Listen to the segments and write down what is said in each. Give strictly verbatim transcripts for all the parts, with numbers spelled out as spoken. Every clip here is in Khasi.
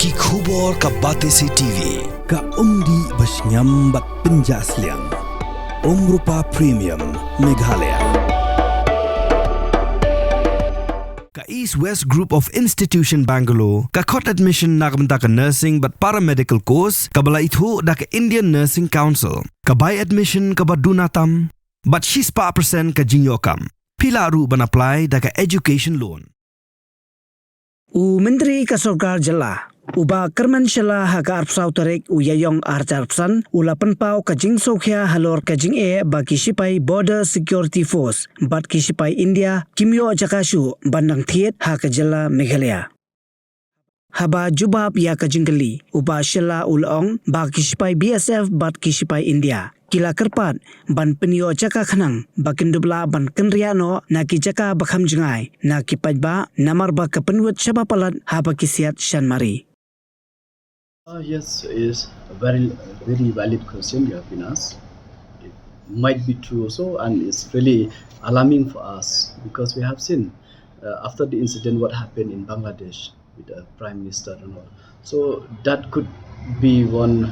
Ki khubor ka Batesi T V, ka umdih ba shngiam bad pynjah sliang. Umrupa Premium, Meghalaya. Ka East West Group of Institution Bangalore, ka khot admission na ka bynta ka nursing bad paramedical course, kaba la ithuh da ka Indian Nursing Council, ka bai admission kaba duna tam, bad shispah percent ka jingïoh kam. Phi lah ruh ban apply da ka education loan. U Myntri ka Sorkar Jylla, u Bah Kyrmen Shylla, ha ka arphew saw tarik u Ïaïong arhajar arphew san, u la pynpaw ka jingsngewkhia halor ka jingeh ba ki shipai Border Security Force bad ki shipai India kim ïoh jaka shuh ban dang thied ha ka jylla Meghalaya. Haba jubab ïa ka jingkylli, u Bah Shylla u la ong ba ki shipai B S F bad ki shipai India ki la kyrpad ban pynïoh jaka khnang ba kin dup lah ban kynriah noh na ki jaka ba kham jngai na ki paidbah, namar ba ka pynwit shaba palat haba ki siat shan mari. Uh, yes, it's a very, very valid question you have been asked. It might be true also, and it's really alarming for us because we have seen, uh, after the incident, what happened in Bangladesh with the Prime Minister and all. So that could be one,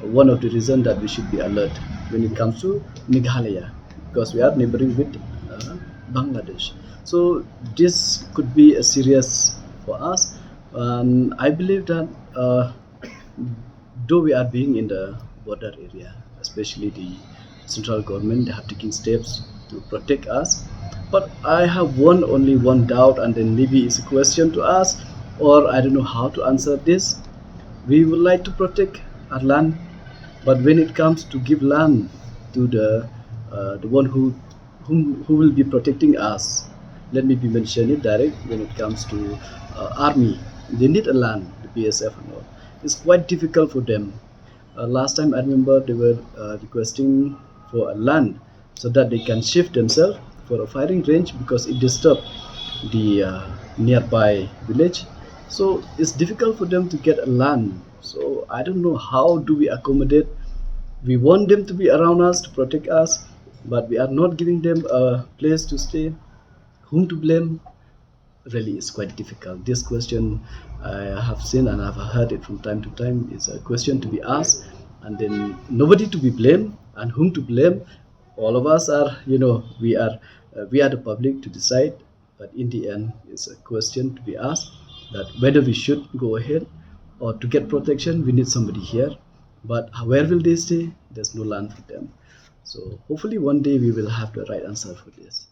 one of the reasons that we should be alert when it comes to Meghalaya, because we are neighboring with, uh, Bangladesh. So this could be a serious for us, and I believe that, uh, though we are being in the border area, especially the central government, they have taken steps to protect us. But I have one, only one doubt, and then maybe it's a question to us, or I don't know how to answer this. We would like to protect our land, but when it comes to give land to the, uh, the one who, whom, who will be protecting us, let me be mention it direct. When it comes to, uh, army, they need a land, the B S F and all. It's quite difficult for them. Uh, last time I remember they were, uh, requesting for a land so that they can shift themselves for a firing range because it disturbs the, uh, nearby village. So it's difficult for them to get a land. So I don't know how do we accommodate. We want them to be around us to protect us, but we are not giving them a place to stay. Whom to blame? Really, it's quite difficult. This question I have seen and I've heard it from time to time. It's a question to be asked, and then nobody to be blamed, and whom to blame. All of us are, you know, we are, uh, we are the public to decide. But in the end, it's a question to be asked that whether we should go ahead, or to get protection, we need somebody here. But where will they stay? There's no land for them. So hopefully one day we will have the right answer for this.